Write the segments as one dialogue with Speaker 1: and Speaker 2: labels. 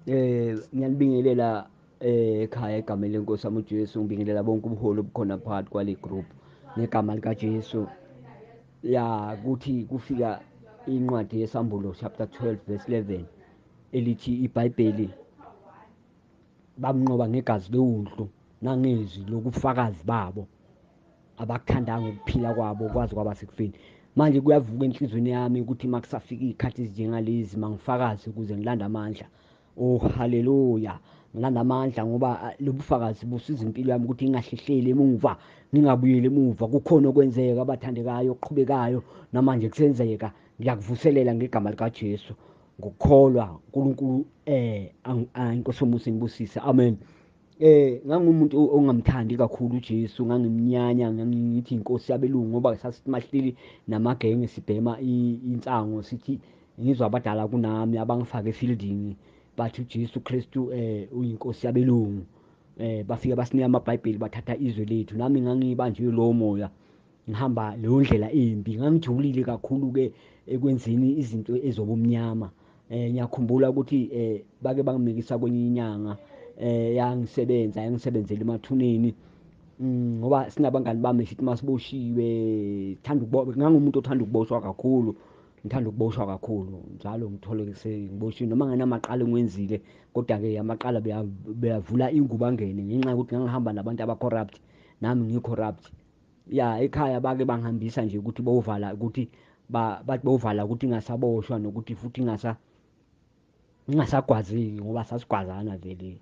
Speaker 1: Ngiyanibingelela ekhaya egameni lenkosi yami uJesu. Ngibingelela bonke ubuholi obukhona phakathi kwale group ngegama likaJesu. Ya, kuthi kufika incwadi yeSambulo chapter 12 verse 11 elithi iBhayibheli bamnqoba ngegazi lewundlu nangezwi lobufakazi babo, abakuthandanga ukuphila kwabo kwaze kwaba sekufeni. Manje kuyavuka enhliziyweni yami ukuthi makusafika izikhathi ezinjengalezi mangifakaze ukuze ngilande amandla. Oh haleluya, ngilanda amandla ngoba lobufakazi busiza impilo yami ukuthi ngingahlehleli emuva, ngingabuyeli emuva. Kukhona okwenzeka abathandekayo, okuqhubekayo namanje kusenzeka. Ngiyakuvuselela ngegama likaJesu ngokukholwa uNkulunkulu. Inkosi yomusa ingibusise, amen. Ngangumuntu ongamthandi kakhulu uJesu, ngangimnyanya, ngangithi inkosi yabelungu ngoba sasithi mahleli namagenge sibhema insango, sithi ngizwa abadala kunami abangifake efieldini bathi uJesu Kristu uyinkosi yabelungu. Bafika basinika amaBhayibheli bathatha izwe lethu. Nami ngangibanjwe lowo moya, ngihamba leyo ndlela embi. Ngangijulile kakhulu ke ekwenzeni izinto ezobumnyama. Ngiyakhumbula ukuthi bake bangimikisa kwenye inyanga, yangisebenza, yangisebenzela emathuneni. Ngoba sinabangani bami sithi masiboshiwe, thanda ukubo, ngangumuntu othanda ukuboshwa kakhulu, ngithanda ukuboshwa kakhulu njalo, ngithole sengiboshiwe noma nginamaqala engiwenzile, kodwa ke amaqala beyavula ingubo angene ngenxa yokuthi ngangihamba nabantu aba-corrupt, nami ngi-corrupt. Ya, ekhaya bake bangihambisa nje ukuthi bovala, ukuthi bathi bovala ukuthi ngingasaboshwa nokuthi futhi ngingasagwazeki ngoba sasigwazana vele.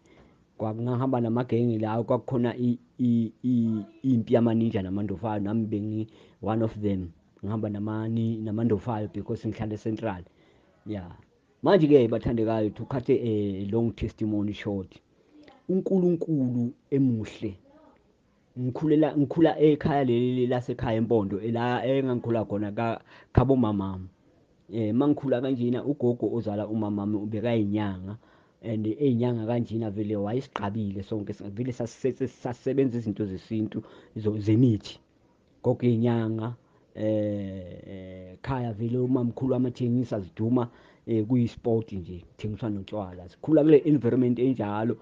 Speaker 1: Kwakungahamba namagenge la, kwakukhona impi yamaninja namandofayo, nami bengi one of them, ngihamba namandofayo because ngihlala eCentral. Ya, manje ke bathandekayo, to cut a long testimony short, uNkulunkulu emuhle. Ngikhulela, ngikhula ekhaya leli lasekhaya eMpondo, la engangikhula khona khabo mamami. Mangikhula kanjena, ugogo ozala umamami ubekayinyanga, and eyinyanga kanjena vele wayesigqabile sonke, vele sasisebenza izinto zesintu zemithi. Gogo eyinyanga, khaya vele umamkhulu amathengisa ziduma, kuyisport nje, kuthengiswa notshwala. Sikhula kule environment enjalo.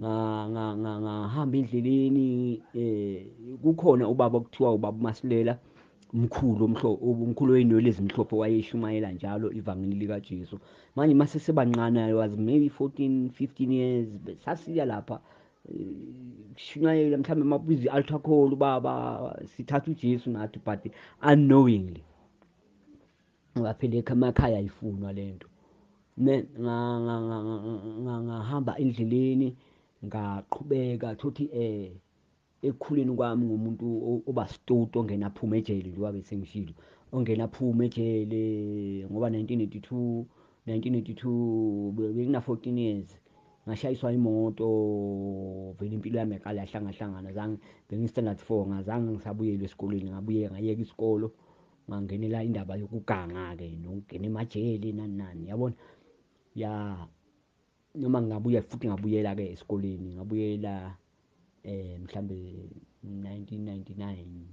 Speaker 1: Ngahamba endleleni, kukhona ubaba okuthiwa ubaba uMasilela, umkhulu umkhulu oyinwele ezimhlophe, wayeshumayela njalo ivangeli likaJesu. Manje mase sebancane, I was maybe 14 15 years, sasiya lapha shunyayela, mhlawumbe makubiza i-altar call ubaba, sithatha uJesu nathi, but unknowingly, ngoba phela emakhaya ayifunwa lento. Ngahamba endleleni ngaqhubeka, thothi ekukhuleni kwami ngumuntu oba stout, ongena aphuma ejele, njengoba besengishilo, ongena aphuma ejele ngoba 1982 1982 bekuna 14 years, ngashayiswa imoto. Vele impilo yami yaqala yahlangahlangana. Zange, bengi standard 4, ngazange ngisabuyela esikolweni, ngabuye ngayeka isikolo, ngangenela indaba yokuganga ke nokungena emajele nani nani, yabona. Ya, noma ngingabuya futhi ngabuyela ke esikoleni, ngabuyela mhlambe 1999,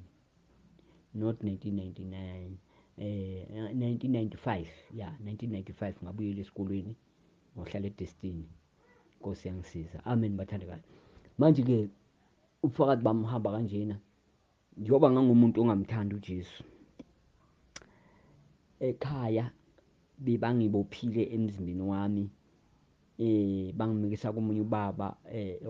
Speaker 1: not 1999, 1995, yeah, 1995 ngabuyela esikolweni, ngohlala eDestiny. Nkosi yangisiza, amen bathandekayo. Manje ke ubufakazi bami uhamba kanjena, njengoba ngangumuntu ongamthandi uJesu, ekhaya bebangibophile emzimbeni wami, bangimikisa komunye ubaba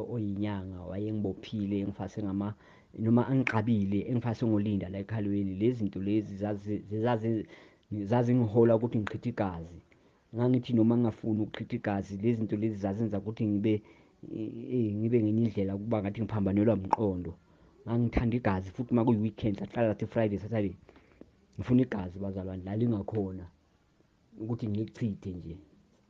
Speaker 1: oyinyanga, wayengibophile engifase ngama, noma angiqabile, engifase ngolinda la ekhalweni. Lezi zinto lezi zazingihola ukuthi ngichithe igazi. Ngangithi noma ngingafuni ukuchitha igazi, lezi zinto lezi zazenza ukuthi ngibe ngenye indlela, ukuba ngathi ngiphambanelwa umqondo. Ngangithanda igazi futhi uma kuyi-weekend, saqala lathi Friday, Saturday, ngifuna igazi bazalwane la lingakhona ukuthi ngilichithe nje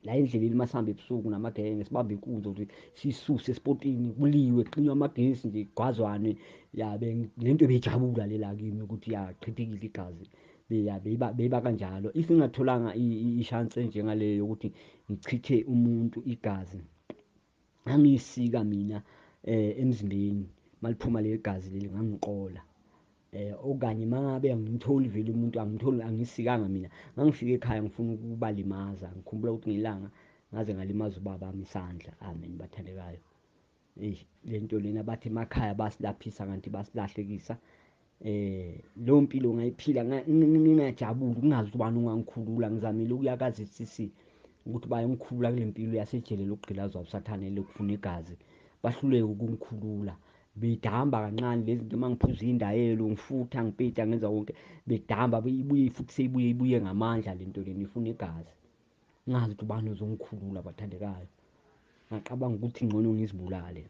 Speaker 1: la endleleni. Masihamba ebusuku namagenge, sibambe inkunzi ukuthi sisuse esipotini, kuliwe, kuqinywe amagesi nje, gwazwane. Ya, lento beyijabula lela kimi ukuthi yachithekile igazi, beyiba kanjalo. If ngingatholanga i-chance enjengaleyo yokuthi ngichithe umuntu igazi, ngangiyisika mina emzimbeni, maliphuma leli gazi leli ngangiqola, okanye mangabe angimtholi vele umuntu, angimtholi, angisikanga mina, ngangifika ekhaya ngifuna ukubalimaza. Ngikhumbula ukuthi ngelanga Ngaze ngalimaza ubaba wami isandla. Amen bathandekayo. Lento lena bathi emakhaya basilaphisa kanti basilahlekisa. Leyo mpilo ngayiphila ngingajabuli, ngingazi ubani ongangikhulula. Ngizamile ukuya ka-ZCC ukuthi bayongikhulula kule mpilo yasejele lokugqilazwa usathane lokufuna igazi, bahluleke ukungikhulula. Bedamba kancane lezi zinto, uma ngiphuza indayelo ngifutha ngipita ngenza konke, bedamba ibuye futhi seyibuye ibuye ngamandla lento lena ifuna igazi. Ngazi ukuthi ubani ozongikhulula bathandekayo. Ngacabanga ukuthi ngcono ngizibulale.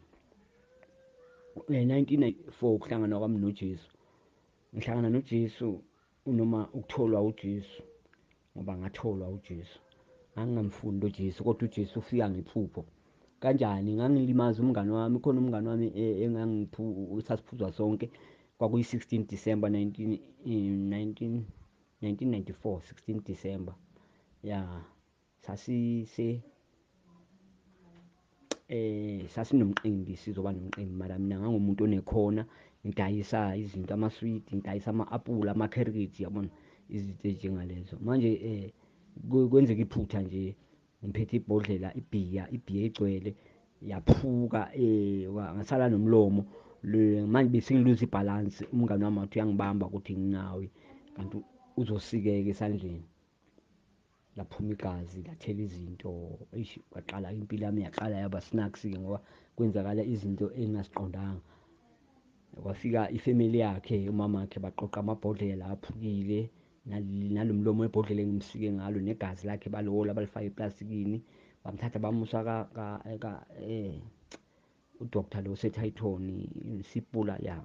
Speaker 1: 1994 ukuhlangana kwami noJesu. Ngihlangana noJesu noma ukutholwa uJesu, ngoba ngatholwa uJesu. Ngangingamfuni lo Jesu, kodwa uJesu ufika ngephupho. Kanjani? Ngangilimaza umngane wami, khona umngane wami sasiphuza sonke. Kwakuyi 16 December 1994, 16 December. Ya, sasise sasinomcimbi, sizoba nomcimbi, mara mina ngangumuntu onekhona, ngidayisa izinto, amaswidi, ngidayisa ama-apula, amakherikiti, yabona, izinto ezinjengalezo. Manje kwenzeka iphutha nje, ngiphethe ibhodlela, ibhiya igcwele, yaphuka, ngasala nomlomo. Manje bese ngiluza ibalance, umngane wami wathi uyangibamba ukuthi nginawe, kanti uzosikeka esandleni. Laphuma igazi, lathela izinto. Eish, kwaqala impilo yami yaqala yaba snacks-ke, ngoba kwenzakala izinto engingasiqondanga. Kwafika ifamily yakhe, umama wakhe, baqoqa amabhodlela aphukile, nalo mlomo webhodlela engimsike ngalo, negazi lakhe balola balifaka eplastikini, bamthatha bamusa udoctor lo oseThayithoni, Sipula, ya,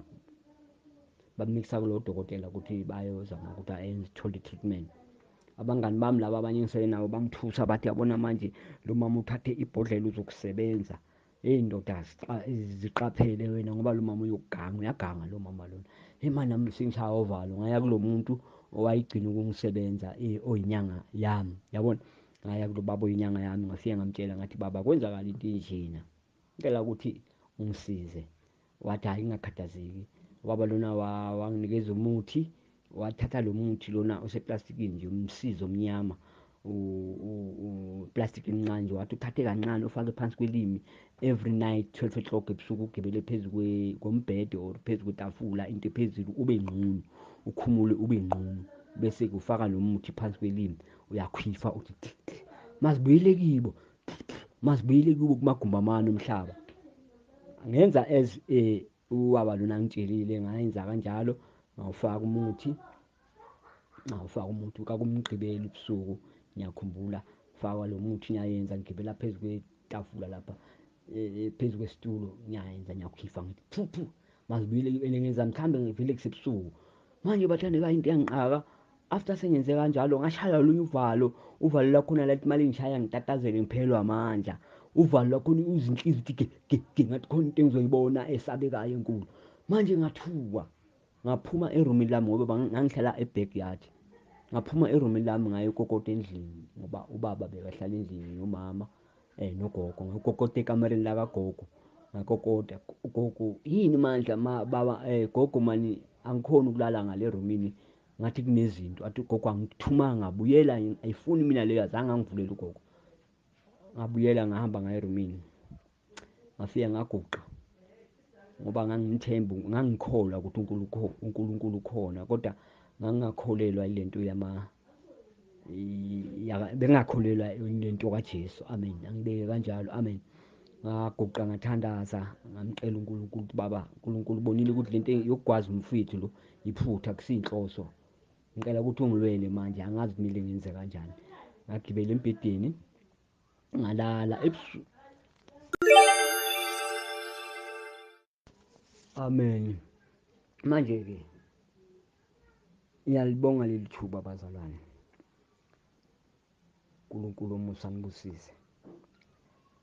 Speaker 1: bamikisa kulo dokotela ukuthi bayozama ukuthi ayenze ithole i-treatment. Abangani bami laba abanye engisele nabo bangithusa, bathi yabona manje lo mama uthathe ibhodlela uzokusebenza. Hey ndoda, ziqaphele wena ngoba lo mama uyokuganga, uyaganga lo mama lona. Hey man, nami sengishaya ovalo, ngaya kulo muntu owayigcina ukungisebenza, oyinyanga yami, yabona. Ngaya kulo baba oyinyanga yami, ngafike ngamtshela ngathi baba kwenzakala into enjena, ngicela ukuthi ungisize. Wathi hayi ngingakhathazeki. Ubaba lona wanginikeza umuthi, wathatha lo muthi lona oseplastikini nje, umsizo omnyama, uplastic emncane nje, wathi uthathe kancane ufake phansi kwelimi every night 12 o'clock ebusuku, ugibele phezu kombhede or phezu kwetafula, into ephezulu, ube ngqunu, ukhumule ube ngqunu, bese ufaka lo muthi phansi kwelimi, uyakhwifa uthi mazibuyele kibo, mazibuyele kibo kumagumbi amane omhlaba. Ngenza as ubaba lona angitshelile, ngayenza kanjalo, ngawufaka umuthi, kwakumgqibelo ebusuku, ngiyakhumbula, faka lo muthi, ngiyayenza, ngigibela phezu kwetafula lapha, phezu kwesitulo, ngiyayenza, ngiyakhipha ngithi phu phu, mazibuyele, ngenza mhlambe ngivele kusebusuku. Manje bathandeka into yangiqaka, after sengenze kanjalo ngashaya olunye uvalo, uvalo lwakhona lathi mali ngishaya ngitatazele ngiphelelwa amandla. Uvalo lwakhona uzinhliziyo uthi ge ge ge, ngathi khona into engizoyibona esabekayo enkulu. Manje ngathuka, ngaphuma erumini lami ngoba ngangihlala e-backyard. Ngaphuma erumini lami ngaye kokota endlini ngoba ubaba bekahlala endlini nomama nogogo. Ngakokota ekamereni lakagogo, ngakokota ugogo, yini mandla ma baba, gogo mani angikhoni ukulala ngale rumini, ngathi kunezinto. Athi ugogo angikuthumanga, buyela, ayifuni mina leyo, azange angivulela ugogo. Ngabuyela ngahamba ngaye erumini, ngafika ngaguqa ngoba ngangimthemba, ngangikholwa ukuthi uNkulunkulu ukhona, kodwa ngangingakholelwa ilento bengakholelwa lento kaJesu. Amen, angibeke kanjalo. Amen. Ngaguqa ngathandaza, ngamcela uNkulunkulu ukuthi baba uNkulunkulu ubonile ukuthi lento yokugwaza umfowethu lo iphutha, kusiyinhloso, ngicela ukuthi ungilwele manje, angazi kumele ngenze kanjani. Ngagibela embhedeni ngalala ebusuku. Amen. Manje ke ngiyalibonga leli thuba bazalwane. uNkulunkulu omusa anibusise.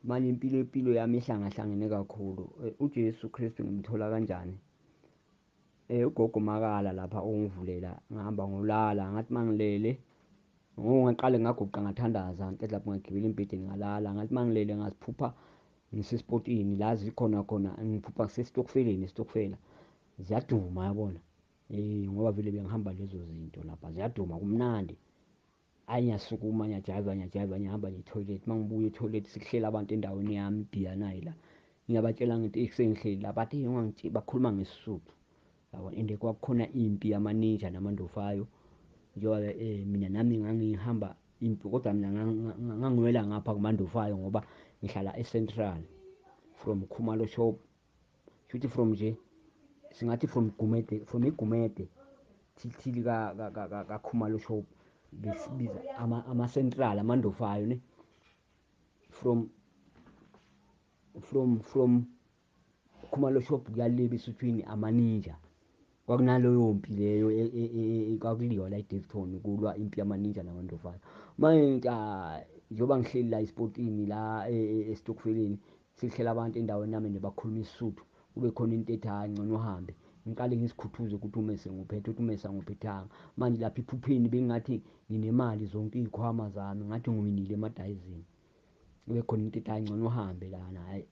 Speaker 1: Manje impilo yami ihlangahlangene kakhulu. uJesu Kristu ngimthola kanjani? Ugogo makala lapha ongivulela, ngihamba ngolala, ngathi mangilele ngaqale ngaguqa ngathandaza, ngicela lapho ngagibela embhedeni ngalala, ngathi mangilele ngaziphupha ngisesipotini la zikhona khona, ngiphupha ngisesitokfeleni, isitokfela ziyaduma yabona, ngoba vele bengihamba lezo zinto lapha, ziyaduma kumnandi. Hhayi, ngiyasukuma, ngiyajayiva, ngiyajayiva, ngiyahamba ngiye ethoyilethi. Uma ngibuya ethoyilethi sekuhleli abantu endaweni yami, ibhiya nayi la. Ngiyabatshela ngithi eyi sengihleli la, bathi eyi ungangitsheli, bakhuluma ngesiSuthu, yabona. And kwakukhona impi yamaninja namandofayo, njengoba mina nami ngangihamba impi, kodwa mina ngangiwela ngapha kumandofayo ngoba ngihlala e-Central from Khumalo shop, shuthi from nje singathi from Gumede, from iGumede thili kaKhumalo shop, besibiza ama-Central amandofayo ne, from Khumalo shop kuya le eSuthwini amaninja. Kwakunaleyo mpi leyo kwakuliwa la eDaveyton, kulwa impi yamaninja namandofayo. Manje njengoba ngihleli la esipotini la esitokfeleni, sihlela abantu endaweni yami and bakhuluma isiSuthu, kube khona into ethi hhayi ngcono uhambe. Ngiqale ngisikhuthuze ukuthi umese nguphethe, ukuthi umese angiwuphethanga. Manje lapha ephupheni bengingathi nginemali zonke iy'khwama zami, ngathi ngiwinile emadayizini. Kube khona into ethi hhayi ngcono uhambe lana, hhayi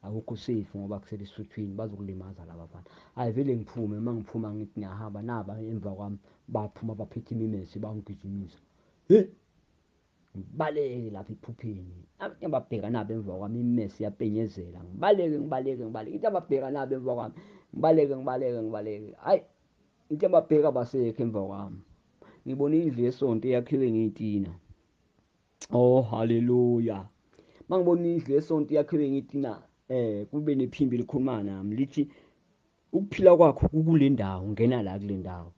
Speaker 1: akukho safe ngoba kuselisuthwini, bazokulimaza laba bafana. Hhayi vele ngiphume, uma ngiphuma ngithi ngiyahamba, naba emva kwami baphuma baphethe imimese bangigijimisa. Hhe, ngibaleke lapha ephupheni, ababheka nabo emva kwami, imimese iyapenyezela, ngibaleke, ngibaleke, ngibaleke, into ababheka nabo emva kwami, ngibaleke, ngibaleke, ngibaleke. Hhayi, into ababheka basekho emva kwami. Ngibona indlu yesonto eyakhiwe ngey'tina. Oh, haleluya. Mangibona indlu yesonto eyakhiwe ngey'tina, kube nephimbo elikhuluma nami lithi ukuphila kwakho kukule ndawo, ngena la kule ndawo.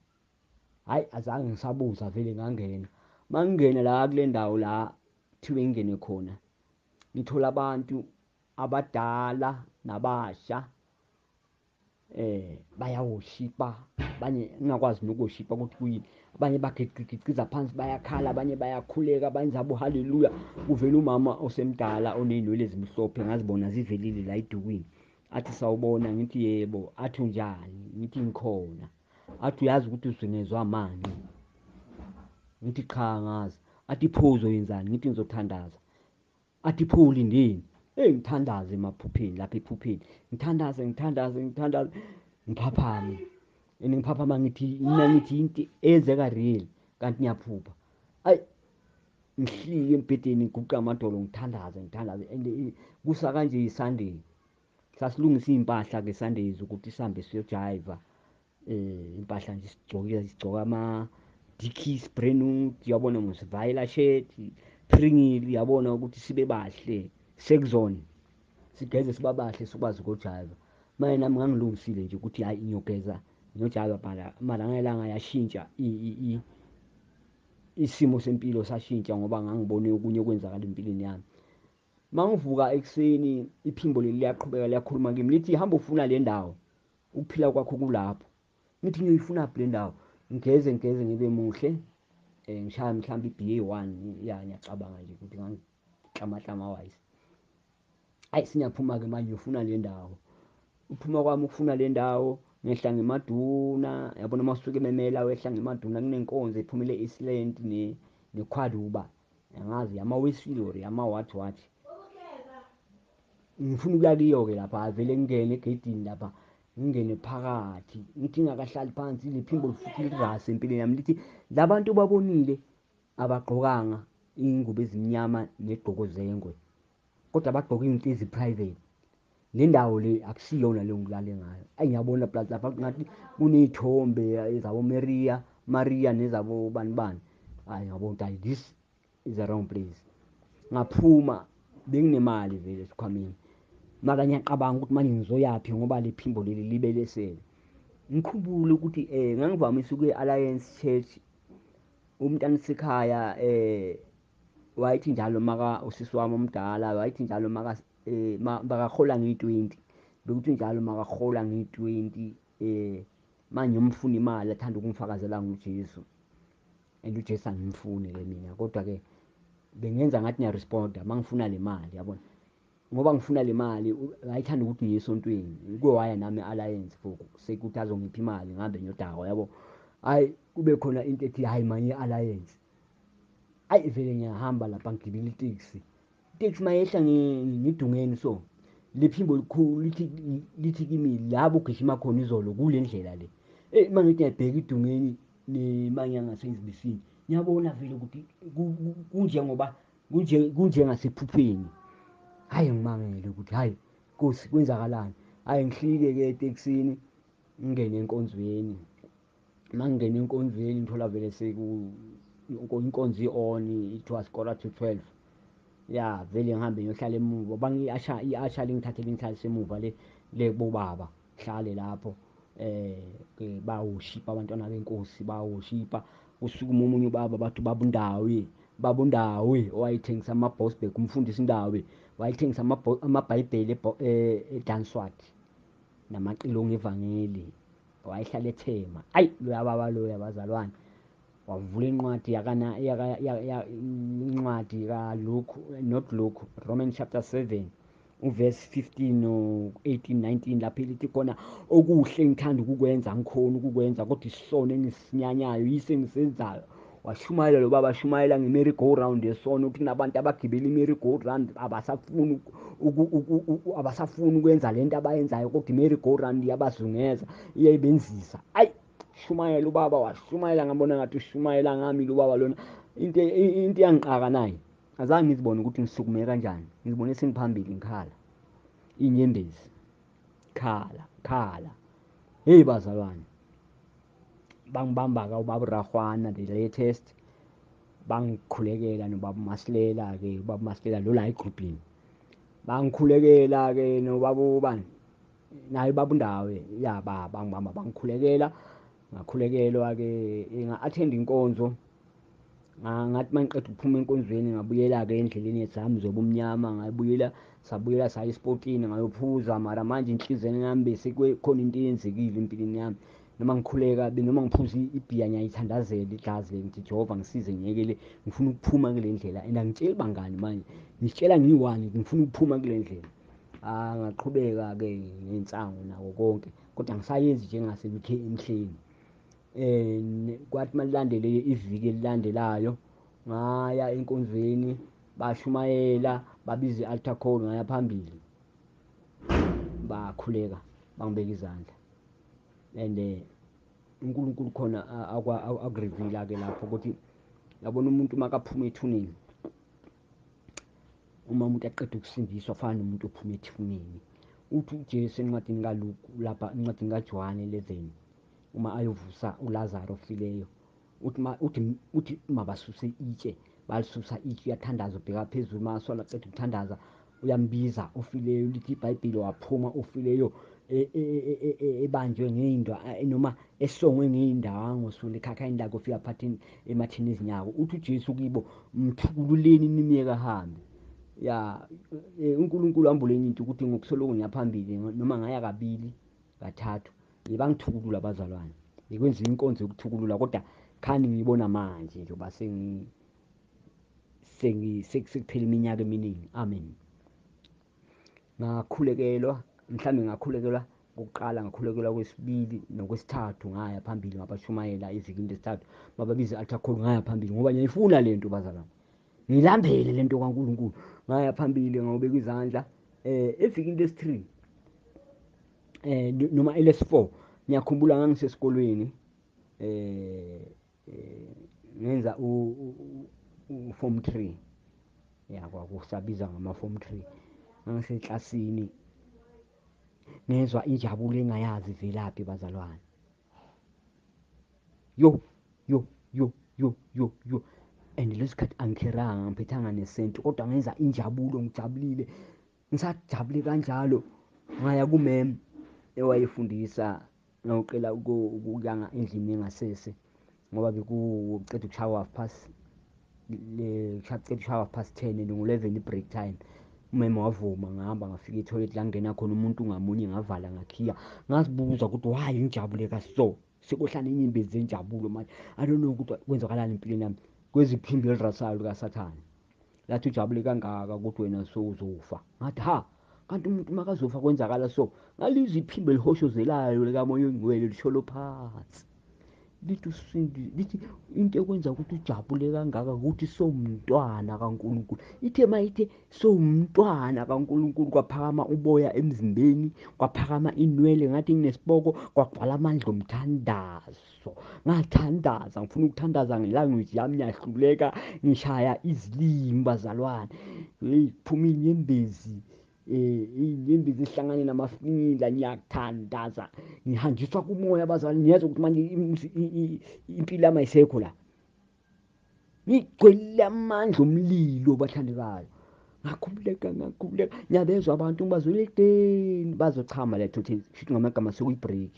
Speaker 1: Hhayi, azange ngisabuza, vele ngangena. Mangingena la kule ndawo la kuthiwe ngingene khona, ngithola abantu abadala nabasha, bayawoshipa, abanye ngingakwazi nokuwoshipa ukuthi kuyini, abanye bagigqiza phansi bayakhala, abanye bayakhuleka, abanye zabo haleluya. Kuvela umama osemdala oney'nwele ezimhlophe, ngazibona zivelile la edukwini. Athi sawubona, ngithi yebo. Athi unjani, ngithi ngikhona. Athi uyazi ukuthi uzungezwa amanqe, ngithi cha angazi. Athi pho uzoyenzani, ngithi ngizothandaza. Athi pho ulindeni. Hey, ngithandaze emaphupheni, lapha ephupheni ngithandaze, ngithandaze, ngithandaze, ngiphaphame. And ngiphaphama ngithi mina ngithi into eyenzeka real, kanti ngiyaphupha. Ayi, ngihlike embhedeni, ngiguqa amadolo, ngithandaze, ngithandaze. And kusa kanje iSunday, sasilungisa iy'mpahla ke Sundays ukuthi sihambe siyojayiva. Impahla nje sigcoke, sigcoka ama-Dickies brand new, uyabona mos, vayela shirt, Pringle, uyabona ukuthi sibe bahle, Sexon, sigeze sibabahle sikwazi ukujayiva. Manje nami ngangilungisile nje ukuthi hayi ngiyogeza ngiyojayiva, mara ngelanga yashintsha isimo sempilo sashintsha, ngoba ngangibone okunye okwenzakala empilweni yami. Mangivuka ekuseni iphimbo leli liyaqhubeka liyakhuluma kimi lithi hamba ufuna le ndawo, ukuphila kwakho kulapho. Ngithi ngiyoyifuna phi le ndawo? Ngigeze, ngigeze ngibe muhle, ngishaya mhlawumbe i-BA1, ya ngiyacabanga nje ukuthi ngangiklamaklama wise. Hayi, sinyaphuma-ke manje ngiyofuna le ndawo. Uphuma kwami ukufuna le ndawo, ngehla ngeMaduna, yabona uma usuke ememela wehla ngeMaduna, kunenkonzo ephumele e-Eastland neKwaduba, angazi yama-Wesile or yama-what what. Ngifuna ukuya kiyo-ke lapha, vele ngingene egedini lapha, ngingene phakathi, ngithi ngingakahlali phansi, liphimbo futhi lirase empilweni yami lithi labantu babonile abagqokanga iy'ngubo ezimnyama negqoko zengwe, kodwa bagqoke iy'nto ezi-private. Le ndawo le akusiyona le ngilale ngayo. Ayi, ngiyabona plus lapha ngathi kuney'thombe ezabo Maria, Maria nezabo bani bani. Hayi, ngiyabona ukuthi hayi, this is the wrong place. Ngaphuma, benginemali vele esikhwameni, mara ngiyacabanga ukuthi manje ngizoyaphi ngoba le phimbo leli libelesele. Ngikhumbule ukuthi ngangivamise ukuya e-Alliance Church, umntana sekhaya wayethi njalo maka usisi wami omdala wayethi njalo maka bakahola ngeyi-20, bekuthi njalo makahola ngeyi-20, manje ngiyomfuna imali, athanda ukungifakazela ngoJesu. And uJesu angimfuni ke mina, kodwa ke bengenza ngathi ngiyaresponda mangifuna le mali, yabona. Ngoba ngifuna le mali, wayethanda ukuthi ngiye esontweni, uke waya nami e-Alliance for sekuthi azongipha imali ngihambe ngiyodakwa, yabo. Hayi, kube khona into ethi hayi manje i-Alliance. Hayi vele ngiyahamba lapha ngigibela iteksi. Iteksi mayehla ngidungeni so, lephimbo likhulu lithi kimi labo ugijima khona izolo kule ndlela le. Mangithi ngiyabheka idungeni nemanye yangasezibisini, Ngiyabona vele ukuthi kunjengoba kunjengasephupheni. Hayi ngimangele ukuthi hayi Nkosi kwenzakalani. Hayi ngihlike-ke etekisini ngingene enkonzweni. Uma ngingena enkonzweni ngithola vele inkonzo i-on, it was 11:45. Ya vele ngihambe ngiyohlala emuva, i-usher lingithathe lingihlalise emuva le kubobaba, ngihlale lapho. Bawoshipa abantwana benkosi, bawoshipa. Kusukuma omunye ubaba bathi ubaba uNdawe, ubaba uNdawe owayethengisa ama-Bosberg, umfundisi uNdawe wayethengisa amabhayibheli eDanswat namaqilongo evangeli, wayehlala ethema. Ayi loya baba loya bazalwane, wavula incwadi incwadi kaLuke, not Luke, Romans chapter 7 uverse 15 no 18 19, lapho elithi khona okuhle ngithanda ukukwenza ngikhona ukukwenza, kodwa isono engisinyanyayo yiso engisenzayo. Washumayela lo baba, ashumayela nge-merry go round yesono, ukuthi kunabantu abagibela i-merry go round abasafuni ukwenza lento abayenzayo, kodwa i-merry go round iyabazungeza, iyayibenzisa. Ayi shumayela ubaba, washumayela, ngabona ngathi ushumayela ngami lo baba lona. Into iyangiqaka naye, azange ngizibone ukuthi ngisukume kanjani, ngizibone sengiphambili ngikhala inyembezi, khala khala. Hey bazalwane, bangibamba-ke ubaba uRahwana the latest, bangikhulekela nobaba uMasilela-ke, ubaba uMasilela lo la egrubhini, bangikhulekela-ke nobaba ubani naye ubaba uNdawe, ya bangibamba bangikhulekela. Ngakhulekelwa-ke, nga-attend inkonzo. Ngathi uma ngiqeda ukuphuma enkonzweni ngabuyela-ke endleleni zami zobumnyama, ngabuyela, sabuyela saya esipotini ngayophuza. Mara manje inhliziyweni yami bese kukhona into eyenzekile empilweni yami. Noma ngikhuleka, noma ngiphuza ibhiya ngiyayithandazela igazi le, ngithi Jehova ngisize ngiyekele, ngifuna ukuphuma kule ndlela. And angitsheli bangani manje, ngitshela ngiyi-one, ngifuna ukuphuma kule ndlela. Ngaqhubeka-ke nensangu nako konke, kodwa ngisayenzi njengasemhleni. Kwathi malilandele iviki elilandelayo ngaya enkonzweni, bashumayela, babiza i-altar call, ngaya phambili, bakhuleka, bangibeka izandla. And uNkulunkulu khona akureveal-ke lapho ukuthi yabona umuntu makaphuma ethuneni, uma umuntu aqeda ukusindiswa afana nomuntu ophuma ethuneni. Uthi uJesu encwadini kaLuke lapha, encwadini kaJohane 11, uma ayovusa uLazaro ofileyo, uthi mabasuse itshe, balisusa itshe, uyathandaza, ubheka phezulu, masola aqeda ukuthandaza uyambiza ofileyo. Lithi iBhayibheli waphuma ofileyo ebanjwe ngey'ndwa, noma esongwe ngey'ndango sona ekhakhayini lakhe, ofika phathini emathini ezinyawo. Uthi uJesu kibo, mthukululeni nimyeke ahambe. Ya uNkulunkulu ambule enye into ukuthi ngokusoloko ngiyaphambili, noma ngaya kabili kathathu, bangithukulula abazalwane, ngikwenza inkonzo yokuthukulula, kodwa khani ngiyibona manje njengoba sekuphela iminyaka eminingi. Amen. Ngakhulekelwa, mhlambe ngakhulekelwa kokuqala, ngakhulekelwa kwesibili nokwesithathu, ngaya phambili ngabashumayela ivikini lesithathu, bababiza i-altar call, ngaya phambili ngoba ngiyayifuna lento bazalwane, ngilambele lento kaNkulunkulu. Ngaya phambili ngawubeka izandla evikini lesi-3 noma elesi-4, ngiyakhumbula ngangisesikolweni, ngenza u-form 3, ya kwakusabiza ngama-form 3. Ngangiseklasini ngezwa injabulo engayazi ivelaphi bazalwane. Yo yo yo yo yo yo, and lesikhathi angikheranga, ngiphethanga nesenti, kodwa ngenza injabulo, ngijabulile, ngisajabule kanjalo. Ngaya kumem ewayefundisa, ngawuqela ukuyanga endlini engasese, ngoba bekuceda ukushaya 10:30 and ngo-11 i-break time. Umema wavuma, ngahamba ngafika ethoyilethi la ngena khona umuntu ngamunye, ngavala ngakhiya. Ngazibuza ukuthi why ngijabule kaso, sekuhlala inyembezi zenjabulo manje, I don't know ukuthi kwenzakalani empilweni yami. Kweziphimbo elirasayo likaSathane lathi ujabule kangaka ukuthi wena sowuzofa. Ngathi ha, kanti umuntu makazofa kwenzakala so. Ngalizwa iphimbo elihoshozelayo likaMoya oNgcwele lisholo phansi, Lithi usindi, lithi into ekwenza ukuthi ujabule kangaka ukuthi sowumntwana kaNkulunkulu. Ithe mayithe sowumntwana kaNkulunkulu, kwaphakama uboya emzimbeni, kwaphakama inwele ngathi nginesiboko, kwagcwala amandla omthandazo. Ngathandaza, ngifuna ukuthandaza ngelanguage yami, ngiyahluleka, ngishaya izilimi bazalwane. Hey, phuma inyembezi, inyembezi ihlangane namafinyila, ngiyathandaza, ngihanjiswa kumoya bazalwane. Ngiyezwa ukuthi manje impilo yami ayisekho la, ngigcwele amandla omlilo bathandekayo. Ngakhululeka, ngakhululeka, ngiyabezwa abantu ngibazwele ekudeni bazochama le thothi, shuthi ngamagama sekuyi-break.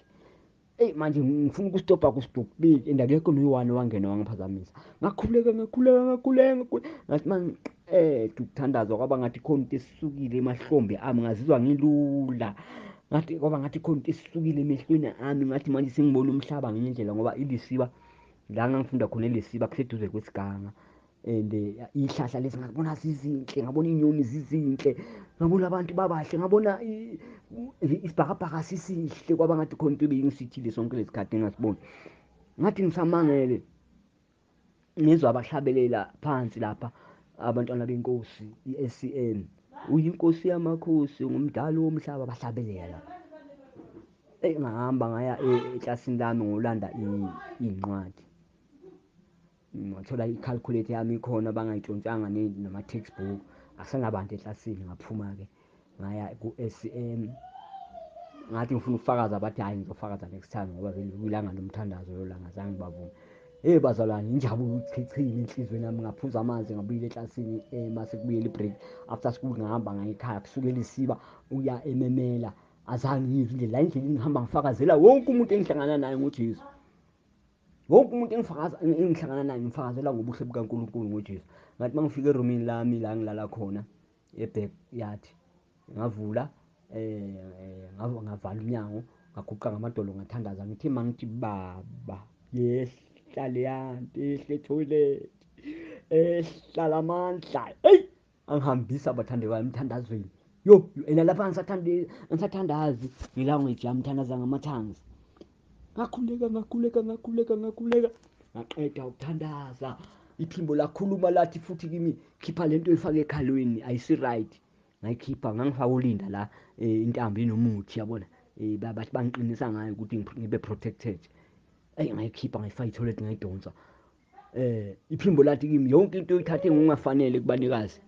Speaker 1: Eyi manje ngifuna ukustopha kustopile, and akekho noyi-one owangena wangiphazamisa. Ngakhululeka, ngakhululeka, ngakhululeka, ngakhululeka. Ngathi mangiqeda ukuthandaza kwaba ngathi khona into esukile emahlombe ami, ngazizwa ngilula. Ngathi kwaba ngathi khona into esukile emehlweni ami, ngathi manje sengibona umhlaba ngenye indlela, ngoba ilisiba la ngangifunda khona, elisiba kuseduze kwesiganga. And ihlahla lezi ngabona zizinhle, ngabona inyoni zizinhle, ngabona abantu babahle, ngabona isibhakabhaka sisihle, kwaba ngathi khona into ebeyingisithile sonke lesikhathi engasiboni. Ngathi ngisamangele ngizwa abahlabelela phansi lapha, abantwana benkosi i-SCM, uyinkosi yamakhosi, ngumdali womhlaba, bahlabelela lapha. Eyi ngahamba ngaya eklasini lami ngolanda iy'ncwadi, ngathola i-calculator yami ikhona bangayintshontshanga nama-textbook, akusanabantu eklasini. Ngaphuma-ke ngaya ku-SCM, ngathi ngifuna ukufakaza, bathi hhayi ngizofakaza next time ngoba vele kuyilanga lomthandazo lelo langa, zange bavume. Hey bazalwane, injabulo ichichile enhliziyweni yami, ngaphuza amanzi, ngabuyela eklasini, mase kubuyela i-break after school, ngahamba ngaya ekhaya, kusukela isiba ukuya ememela, azange ngizwe indlela la endleleni, ngihamba ngifakazela wonke umuntu engihlangana naye ngoJesu. Wonke umuntu engihlangana naye ngifakazela ngobuhle bukaNkulunkulu ngoJesu. Ngathi uma ngifika erumini lami la ngilala khona e-backyard, ngavula, ngavala umnyango, ngaguqa ngamadolo, ngathandaza. Ngithe uma ngithi baba, yehla leyanto, ehle etoilet, ehla lamandla, eyi angihambisa abathandekayo emthandazweni. Yo, and lapha ngisathandazi ngelanguage yami, ngithandaza ngama-tongues. Ngakhuleka, ngakhuleka, ngakhuleka, ngakhuleka, ngaqeda ukuthandaza, iphimbo lakhuluma lathi futhi kimi, khipha lento oyifake ekhalweni, ayisi-right. Ngayikhipha, ngangifaka ulinda la, intambo inomuthi, yabona, bathi bangiqinisa ngayo ukuthi ngibe protected. Eyi ngayikhipha, ngayifaka etoilet, ngayidonsa. Iphimbo lathi kimi, yonke into oyithathe ngokungafanele kubanikazi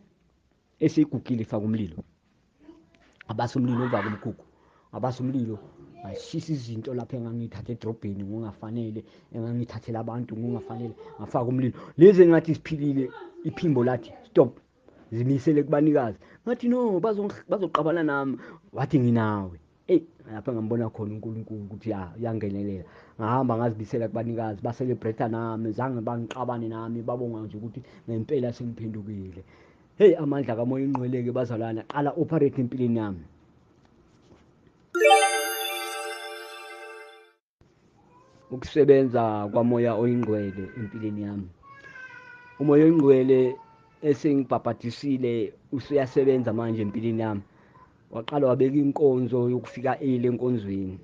Speaker 1: eseyigugile ifaka umlilo. Abasa umlilo emva komkhukhu, abasa umlilo, ngashisa izinto lapha engangiyithatha edrobheni ngokungafanele, engangiyithathela abantu ngokungafanele, ngafaka umlilo. Lezi engathi siphilile, iphimbo lathi stop, zimisele kubanikazi. Ngathi no, bazoqabana nami. Wathi nginawe. Eyi lapha ngambona khona uNkulunkulu ukuthi ya uyangenelela. Ngahamba ngazibisela kubanikazi, ba-celebrate nami, zange bangiqabane nami, babonga nje ukuthi ngempela sengiphendukile. Hey, amandla kaMoya Oyingcwele-ke bazalwane, aqala operate empilweni yami. Ukusebenza kwaMoya Oyingcwele empilweni yami. UMoya Oyingcwele esengibhabhadisile usuyasebenza manje empilweni yami. Waqala wabeka inkonzo yokufika early enkonzweni,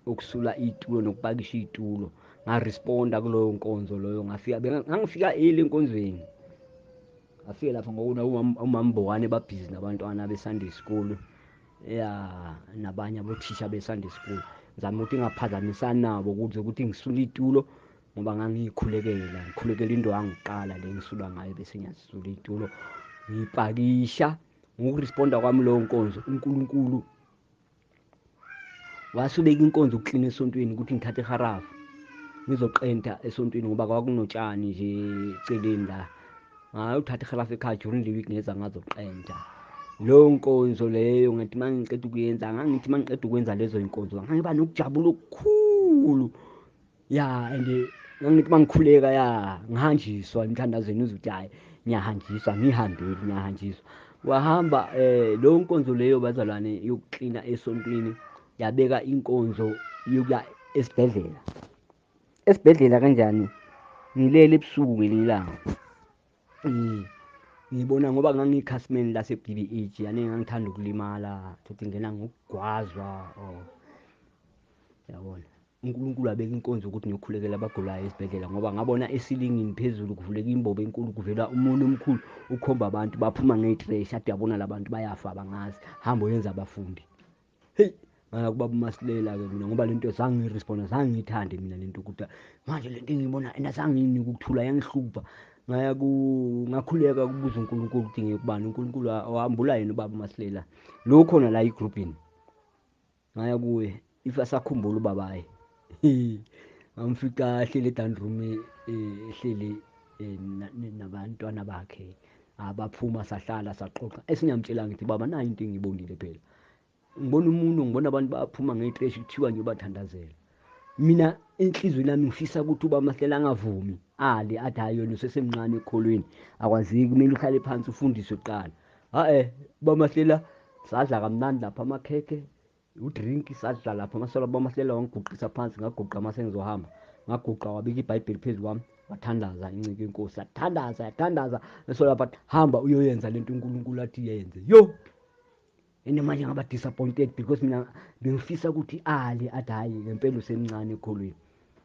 Speaker 1: ukusula iy'tulo nokupakisha iy'tulo. Ngaresponda kuloyo nkonzo loyo, ngafika, ngangifika early enkonzweni. Ngafika lapha ngoba umamBowane babhizi nabantwana be-Sunday school, ya nabanye abothisha be-Sunday school. Ngizama ukuthi ngingaphazamisani nabo ukuze ukuthi ngisule iy'tulo, ngoba ngangiyikhulekela, ngikhulekela into yangiqala le ngisula ngayo, bese ngiyasula iy'tulo ngiyipakisha. Ngokuresponda kwami leyo nkonzo, uNkulunkulu wasubeka inkonzo ukuklina esontweni, ukuthi ngithathe iharafu ngizoqenta esontweni, ngoba kwakunotshani nje eceleni la. Ngayothatha iharafu ekhaya during the week, ngeza ngazoqenta leyo nkonzo leyo. Ngathi uma ngiqeda ukuyenza, ngangithi uma ngiqeda ukwenza lezo y'nkonzo ngangiba nokujabula okukhulu, ya. And ngangithi uma ngikhuleka, ya, ngihanjiswa emthandazweni, uzwe ukuthi hhayi ngiyahanjiswa, ngihambile ngiyahanjiswa. Wahamba leyo nkonzo leyo bazalwane yokuklina esontweni, yabeka inkonzo yokuya esibhedlela. Esibhedlela kanjani? Ngilele ebusuku ngelinye ilanga, ngibona ngoba ngangiyikhasimende lase-BBH, yani ngangithanda ukulimala, futhi ngena ngokugwazwa, or yabona. uNkulunkulu abeka inkonzo ukuthi ngiyokhulekela abagulayo esibhedlela, ngoba ngabona esilingini phezulu kuvuleka imbobo enkulu, kuvela umuntu omkhulu ukhomba abantu baphuma ngey'treshi, athi uyabona la bantu bayafa abangazi, hamba uyenza abafundi. Hey, ngaya kubaba uMasilela-ke mina, ngoba lento zange ngiyiresponda, zange ngiyithande mina lento ukuthi manje lento engiyibona and azange ngiyinike ukuthula, yangihlupha. Ngaya ngakhuleka kubuza uNkulunkulu ukuthi ngiyekubani, uNkulunkulu wambula yena ubaba uMasilela lo khona la egrupini. Ngaya kuye, if asakhumbula ubabayi, ngamfica ehleli e-down room, ehleli nabantwana bakhe abaphuma, sahlala saxoxa. Esingiyamtshela ngithi baba nayi into engiyibonile phela, ngibona umuntu, ngibona abantu baphuma ngey'treshi kuthiwa ngiyobathandazela. Mina enhliziyweni yami ngifisa ukuthi ubaba Masilela angavumi, ale athi hhayi yena usesemncane ekholweni, akwazeki, kumele uhlale phansi ufundiswe kuqala. Ha-e, ubaba Masilela sadla kamnandi lapha amakhekhe, udrink sadla lapha amasela. Ubaba Masilela wangiguqisa phansi, ngaguqa mase ngizohamba, ngaguqa wabeka iBhayibheli phezu kwami, wathandaza inceke inkosi, yathandaza yathandaza eso lapha, hamba uyoyenza lento uNkulunkulu athi yenze. Yo, and manje ngaba disappointed because mina bengifisa ukuthi ale athi hhayi ngempela usemncane ekholweni.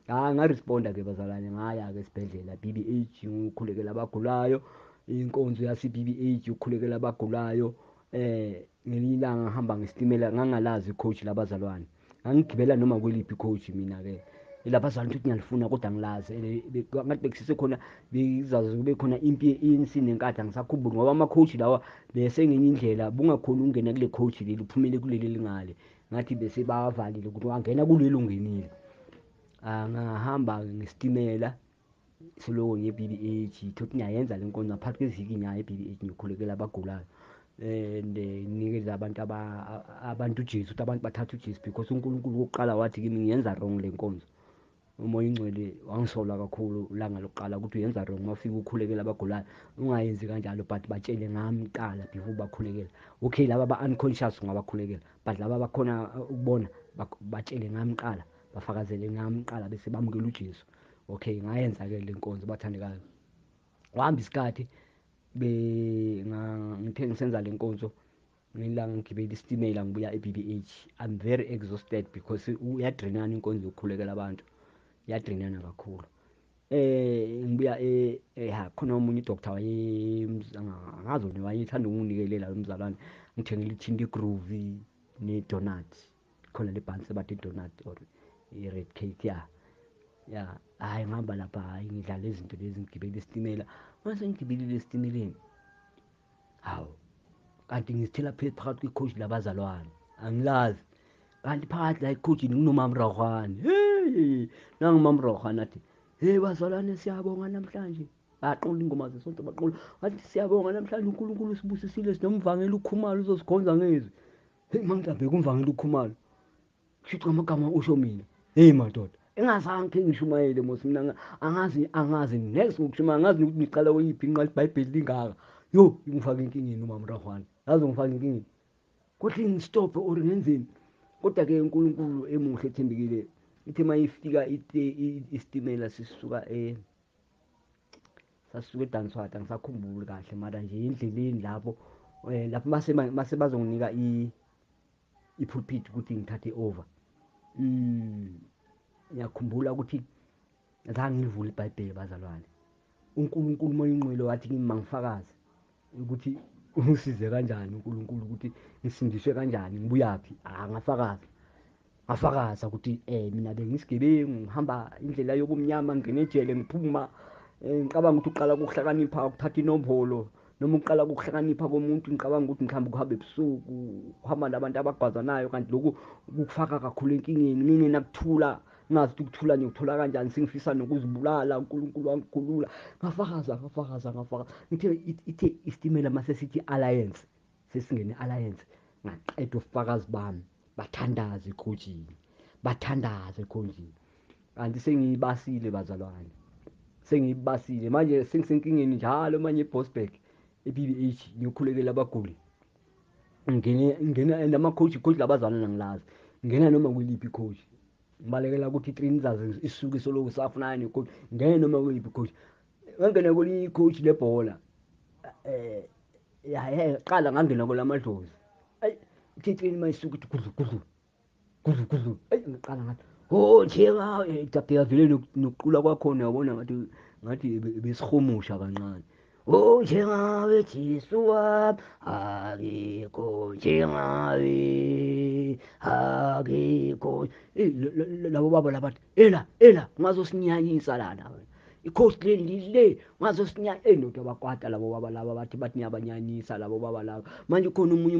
Speaker 1: Ha, ngaresponda-ke bazalwane, ngaya-ke esibhedlela BBH ngikhulekela abagulayo, inkonzo yase-BBH ukukhulekela abagulayo. Ngelinye ilanga ngihamba ngesitimela, ngangalazi icoach labazalwane, ngangigibela noma kweliphi icoach mina-ke elabazalwane ukuthi ngiyalifuna kodwa angilazi. Ngathi bekusise khona bezaze kube khona impi ye-ANC nenkathi, angisakhumbuli ngoba ama-coach lawa besengenye indlela, bungakhoni ukungena kule coach leli uphumele kuleli lingale, ngathi bese bavalile ukuthi wangena kuleli ungenile. Ngahamba ngesitimela soloko nge-BBH, thothi ngiyayenza le nkonzo ngaphakathi kweviki, ngiyaye e-BBH ngiyokhulekela abagulayo and nginikeza abantu abantu uJesu, ukuthi abantu bathathe uJesu, because uNkulunkulu wokuqala wathi kimi ngiyenza wrong le nkonzo. Umoya ingcwele wangisola kakhulu langa lokuqala ukuthi uyenza wrong uma ufika ukhulekela abagulayo, ungayenzi kanjalo, but batshele ngami kuqala before bakhulekela. Okay, laba ba-unconscious ungabakhulekela, but laba abakhona ukubona batshele ngami kuqala, bafakazele ngami kuqala bese bamukela uJesu. Okay, ngayenza-ke le nkonzo bathandekayo. Wahamba isikhathi ngithe ngisenza le nkonzo, ngelanga ngigibela isitimela ngibuya e-BBH, I'm very exhausted because uyadrenana inkonzo yokukhulekela abantu, iyadrenana kakhulu. Ngibuya ha khona omunye udoctor waye angazi wena wayethanda ukunginikelela lo mzalwane, ngithengele ithinti igroovy ne-donut, khona le bhansi bathi i-donut or i-red cake, ya ya. Hhayi ngihamba lapha, hhayi ngidlala izinto lezi, ngigibele isitimela. Mase ngigibelile esitimeleni, hawu kanti ngizithela phakathi kwecoach labazalwane, angilazi kanti phakathi la ecoachini kunomama Rahwane. Hey, nangumama Rahwane athi hey bazalwane siyabonga namhlanje, baqula ingoma zesonto, baqula wathi siyabonga namhlanje uNkulunkulu usibusisile, sinomvangeli uKhumalo uzosikhonza ngezwi. Hey mangicabheka umvangeli uKhumalo, kusho amagama usho mina. Hey madoda, engazange khe ngishumayele mos mina, angazi next ngokushumayela, angazi ukuthi ngiqala kweyiphi inqala iBhayibheli lingaka. Yo, ngifaka inkingeni umama Rahwane, yazi ngifaka inkingeni, kodwa ngistophe or ngenzeni? Kodwa-ke uNkulunkulu emuhle ethembekile, ithe uma ifika isitimela sisuka sasisuka eDanswata, angisakhumbuli kahle mara nje endleleni lapho lapho mase bazonginika i-pulpit ukuthi ngithathe over. Ngiyakhumbula ukuthi zange ngilivule iBhayibheli bazalwane. uNkulunkulu uMoya oNgcwele wathi kimi mangifakaze ukuthi ungisize kanjani uNkulunkulu, ukuthi ngisindiswe kanjani, ngibuyaphi. Ngafakaza, ngafakaza ukuthi mina bengisigebengu, ngihamba indlela yobumnyama, ngingena ejele ngiphuma. Ngicabanga ukuthi uqala ukuhlakanipha ukuthatha inombolo, noma uqala ukuhlakanipha komuntu, ngicabanga ukuthi mhlawumbe ukuhamba ebusuku, uhamba nabantu abagwazanayo, kanti lokhu kukufaka kakhulu enkingeni. Ngingenakuthula, ngazi ukuthi ukuthula ngiyokuthola kanjani, sengifisa nokuzibulala, uNkulunkulu wangikhulula. Ngafakaza, ngafakaza, ngafakaza. Ngithe ithe isitimela mase sithi alliance, sesingene alliance, ngaqeda ubufakazi bami, bathandaze ekhonjini, bathandaze ekhonjini. Kanti sengiyibasile bazalwane, sengiyibasile manje, sengisenkingeni njalo manje eBosberg e-BBH ngiyokhulekela abaguli. Ngene nama-coach, coach labazalwane angilazi, ngena noma kwiliphi i-coach, ngibalekela ukuthi i-train izaze isuke soloko safunana ne-coach, ngene noma kwiliphi i-coach. Ngangena kwelinye i-coach lebhola, ya qala ngangena kwelamadlozi. Ayi ithi i-train mayisuka ithi gudlu gudlu gudlu gudlu, ayi ngiqala ngathi Oh njengawe dabheka vele nokuqula kwakhona, yabona ngathi besihumusha kancane. Oh njengawe Jesu wami, akekho njengawe, akekho. Labo baba labathi ela ela ungazosinyanyisa lana, ikhosi leli le ungazosinyanya. Ndoda bakwata labo baba laba, bathi niyabanyanyisa labo baba laba. Manje khona omunye